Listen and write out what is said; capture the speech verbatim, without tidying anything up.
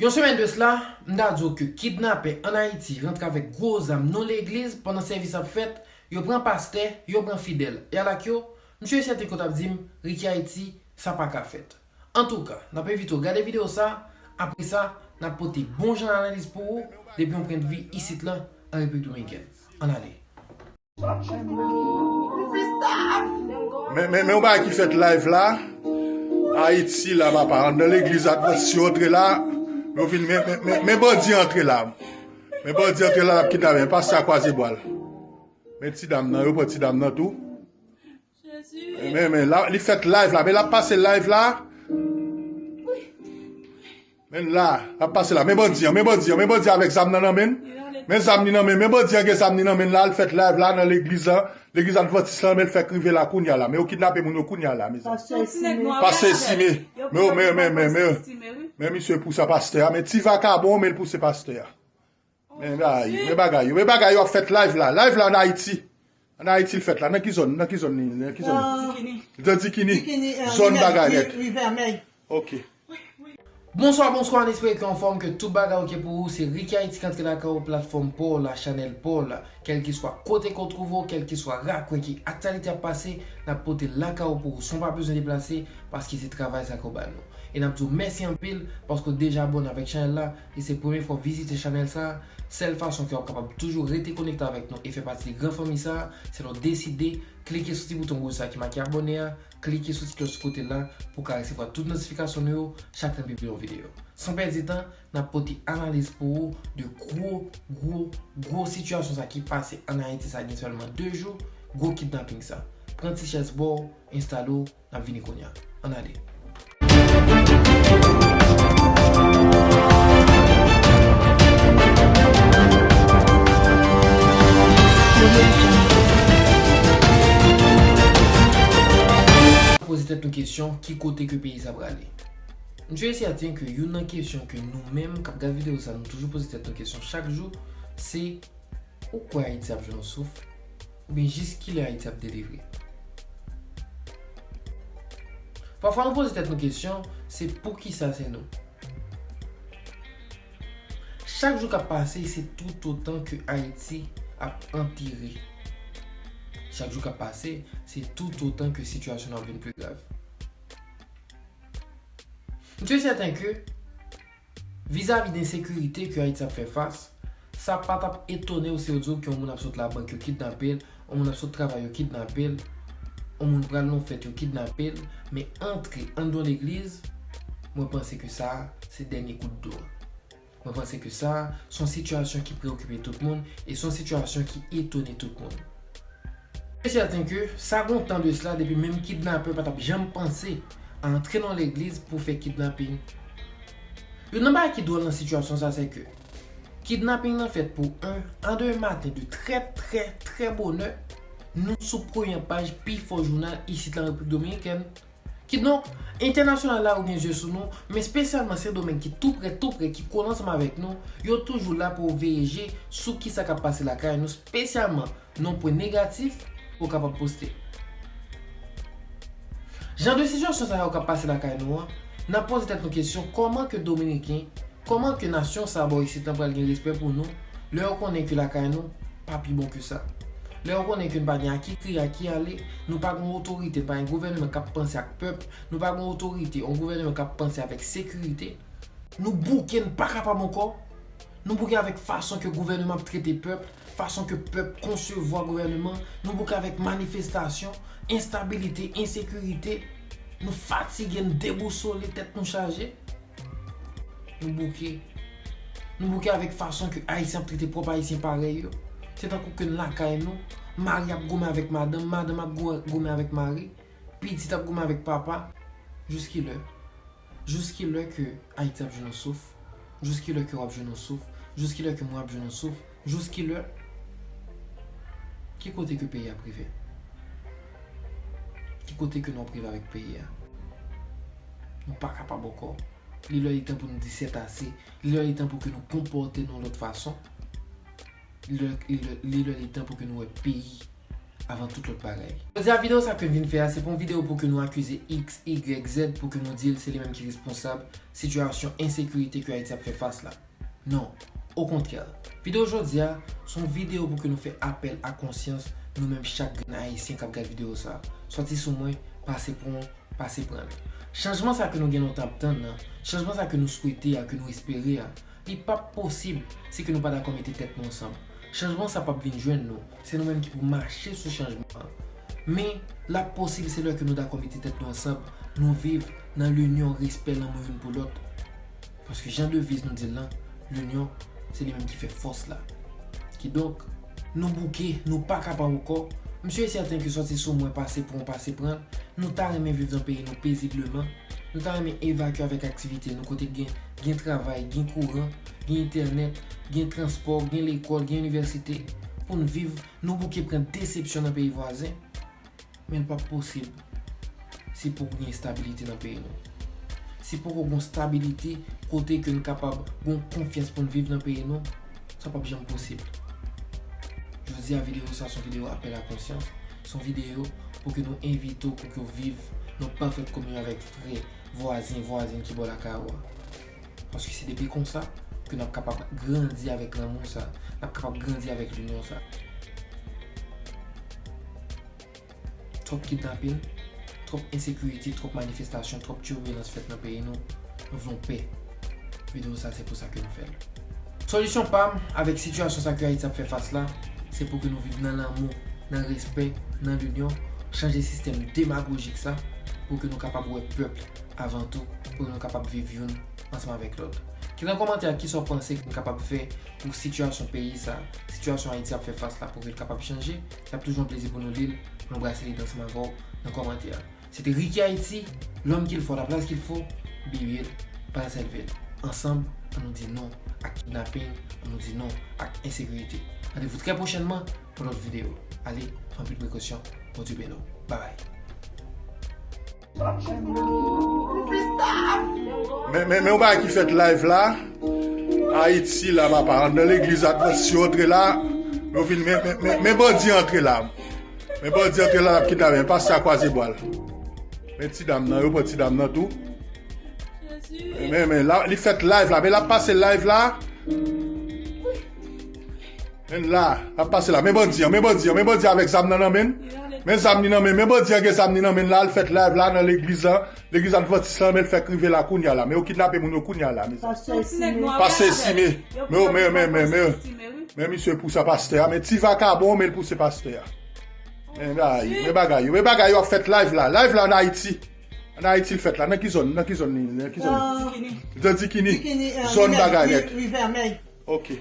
Yon semèn de sla, m ta di w ke kidnapè ann Ayiti rantre avèk gwo zam nan legliz pandan sèvis ap fèt, yo pran pastè, yo pran fidèl. E alak yo, m sure sèten ke w t ap di m, Ricky Haiti, sa pa ka fèt. Antouka, n ap envite w gade videyo sa, apre sa, n ap pote bon jan analiz pou ou depi yon pwennvi isit la, an Repiblik Dominikèn. Ann ale. Men, men, men yon bagay ki fèt live la. Ayiti la, papa. Anndan legliz Advantis yo antre la. Yo vin, men, men, men, men bandi antre la. Men bandi antre la, l ap kidnape. Men pastè a kwaze bwa l. Men ti dam nan, yo pran ti dam nan tou. Men, men, la, li fèt live la. Men l ap pase live la. Men la, l ap pase la. Men bandi an, men bandi an, men bandi an avèk zam nan nan men l. Men zam li nan men l. Men bandi an gen zam li nan men l la, l fèt live la nan legliz la. Legliz Advantis la, men l fèk rive la kounya la. Men yo kidnape moun yo kounya la, mezanmi. Pastè Esime. Men, men, men, men, men, men misye pou sa pastè a. Men ti vakabon, men l pouse pastè a. Men bagay, men bagay yo, men bagay yo ap fèt live la. Live la ann Ayiti. Ann Ayiti l fèt la. Nan ki zòn, nan ki zòn li, nan ki zòn li? Li nan Dikini. Zòn bagay nèt. Ok. Bonswa, bonswa, n espere ke w anfòm, ke tout bagay oke pou ou. Se Ricky Haiti k antre lakay ou, platfòm pa w la, chanèl pa w la. Kèlkeswa kote ke w twouve w, kèlkeswa rakwen ki aktyalite ap pase, n ap pote l lakay ou pou ou, san w pa bezwen deplase, paske se travay sa ke w ba nou. E n ap di w mèsi anpil paske w deja abòne avèk chanèl la, e se premye fwa w vizite chanèl sa, sèl fason ke w ap kapab toujou rete konekte avèk nou e fè pati de gran fanmi sa, se lè w deside klike sou ti bouton wouj sa ki make abòne a, klike sou ti klòch sou kote la pou w ka resevwa tout notifikasyon nou yo chak lè n pibliye yon videyo. San pèdi tan, n ap pote analiz pou ou de gwo, gwo, gwo sitiyasyon sa ki pase ann Ayiti sa gen sèlman de jou, gwo kidnaping sa. Pran ti chèz ba w, enstale w, n ap vini kounye a. Ann ale. Poze tèt nou kesyon, ki kote ke peyi sa prale? M sure sèten ke youn nan kesyon ke nou menm k ap gad videyo sa, nou toujou poze tèt nou kesyon chak jou, se, ou kwè Ayiti ap jwenn yon souf? Oubyen jis kilè Ayiti ap delivre? Pafwa nou poze tèt nou kesyon, se poukisa se nou? Chak jou k ap pase, se toutotan ke Ayiti ap anpire. Chak jou k ap pase, se toutotan ke sitiyasyon nou ap vin pi grav. M sure sèten ke, vizavi de ensekirite ke Ayiti ap fè fas, sa pa t ap etone w si yo di w ke yon moun ap sot labank, yo kidnape l, yon moun ap sot travay, yo kidnape l, yon moun pral nan fèt, yo kidnape l, men antre anndan yon legliz, mwen panse ke sa a, se dènye gout dlo a. Mwen panse ke sa a, se yon sitiyasyon ki preokipe tout moun, e se yon sitiyasyon ki etone tout moun. Se sèten ke, sa gen yon tan de sla, depi menm kidnapè pa t ap janm panse a antre nan yon legliz pou fè kidnaping. Youn nan bagay ki dwòl nan sitiyasyon sa, se ke kidnaping nan fèt pou en a de maten de trè, trè, trè bonè, nou sou premyè paj pi fò jounal isit la Repiblik Dominikèn. Kidonk, entènasyonal la yo gen zye sou nou, men espesyalman Sendomeng ki tou prè, tou prè, ki kole ansanm avèk nou, yo toujou la pou yo veye je sou kisa k ap pase lakay nou, espesyalman nan pwen negatif pou w kapab poste. Jan de sitiyasyon sa yo k ap pase lakay nou an, n ap poze tèt nou kesyon kòman ke Dominiken, kòman ke nasyon sa bò isit lan pral gen respè pou nou, lè yo konnen ke lakay nou pa pi bon ke sa. Lè yo konnen ke n pa gen a ki kriye, a ki ale, nou pa gen yon otorite, n pa gen gouvènman k ap panse ak pèp, nou pa gen yon otorite, yon gouvènman k ap panse avèk sekirite. Nou bouke, n pa kapab ankò. Nou bouke avèk fason ke gouvènman ap trete pèp, fason ke pèp konsevwa gouvènman. Nou bouke avèk manifestasyon, enstabilite, ensekirite. Nou fatige, n debousole, tèt nou chaje. Nou bouke. Nou bouke avèk fason ke Ayisyen ap trete pwòp Ayisyen parèy yo. Se tankou ke n lakay nou, mari ap goumen avèk madanm, madanm ap gou-, goumen avèk mari, pitit ap goumen avèk papa. Jiskilè? Jiskilè ke Ayiti ap jwenn yon souf? Jiskilè ke w ap jwenn yon souf? Jiskilè ke mwen ap jwenn yon souf? Jiskilè? Ki kote ke peyi ap rive? Ki kote ke nou ap rive avèk peyi a? Nou pa kapab ankò. Li lè li tan pou nou di sètase. Li lè li tan pou ke nou konpòte nou yon lòt fason. Li lè, li lè, li lè li tan pou ke nou wè peyi avan tout lòt bagay. Jodi a, videyo sa ke m vin fè a, se pa yon videyo pou ke nou akize X, Y, Z, pou ke nou di l se li menm ki responsab sitiyasyon ensekirite ke Ayiti ap fè fas la. Non, okontrè. Videyo jodi a, se yon videyo pou ke nou fè apèl a konsyans nou menm chak grenn Ayisyen k ap gad videyo sa. Sòti sou mwen, pase pran, pase pran l. Chanjman sa ke nou gen lontan ap tann nan, chanjman sa ke nou swete a, ke nou espere a, li p ap posib si ke nou pa dakò mete tèt nou ansanm. Chanjman sa p ap vin jwenn nou, se nou menm ki pou mache sou chanjman an. Men, l ap posib se lè ke nou dakò mete tèt nou ansanm, nou viv nan linyon, respè, lanmou youn pou lòt. Paske jan deviz nou di l lan, linyon, se li menm ki fè fòs la. Kidonk, nou bouke, nou pa kapab ankò. M si e sèten ke sòti sou mwen, pase pran, pase pran l, nou ta renmen viv nan peyi nou pezibleman. Nou ta renmen evakye avèk aktivite nou kote gen, gen travay, gen kouran, gen entènèt, gen transpò, gen lekòl, gen inivèsite. Pou n viv, nou bouke pran desepsyon nan peyi vwazen. Men l p ap posib si poko gen estabilite nan peyi nou. Si poko gen stabilite kote ke n kapab gen konfyans pou n viv nan peyi nou, sa p ap janm posib. Jodi a, videyo sa se yon videyo apèl a konsyans. Se yon videyo pou ke nou envite w pou ke w viv nan pafèt kominyon avèk frè, vwazen, vwazen ki bò lakay ou a. Paske se depi konsa ke n ap kapab grandi avèk lanmou sa, n ap kapab grandi avèk linyon sa. Twòp kidnapin, twòp ensekirite, twòp manifestasyon, twòp tibilans fèt nan peyi nou. Nou vle yon pè. Videyo sa se pou sa ke nou fè l. Solisyon pa m avèk sitiyasyon sa ke Ayiti ap fè fas la, se pou ke nou viv nan lanmou, nan respè, nan linyon, chanje sistèm demagojik sa, pou ke nou kapab wè pèp avan tou, pou ke nou kapab viv youn ansanm avèk lòt. Kite nan kòmantè a kisa w panse ke n kapab fè pou sitiyasyon peyi sa, sitiyasyon Ayiti ap fè fas la, pou ke l kapab chanje. Se ap toujou yon plezi pou nou li l, pou nou brase lide ansanm avè w nan kòmantè a. Se te Ricky Haïti, l'homme qu'il faut, la place qu'il faut, Bibil, Parcelle Ville. Ansanm, ann nou di non ak kidnaping, ann nou di non ak ensekirite. Randevou trè pwochènman pou lòt videyo. Ale, pran anpil prekosyon, Bondye beni w. Babay. Men, men, men yon bagay ki fèt live la. Ayiti la, papa. Anndan legliz Advantis yo antre la. Yo vin, men, men, men, men bandi antre la. Men bandi antre la, l ap kidnape. Men pastè a kwaze bwa l. Men ti dam nan, yo pran ti dam nan tou. Men, men, la, li fèt live la. Men l ap pase live la. Men la, l ap pase la. Men bandi an, men bandi an, men bandi an avèk zam nan nan men l. Men zam li nan men, men bandi an gen zam li nan men l la, l fèt live la nan legliz lan. Legliz Advantis lan, men l fèk rive la kounya la. Men yo kidnape moun yo kounya la, mezanmi. Pastè Esime. Pastè Esime. Men, men, men, men, men, men misye pouse pastè a, men ti vakabon, men l pouse pastè a. Men bagay, men bagay yo, men bagay yo ap fèt live la. Live la an Ayiti. An Ayiti l fèt la. Nan ki zòn, nan ki zòn li, nan ki zòn? Zòn Dikini. Zòn bagay nèt. Ok.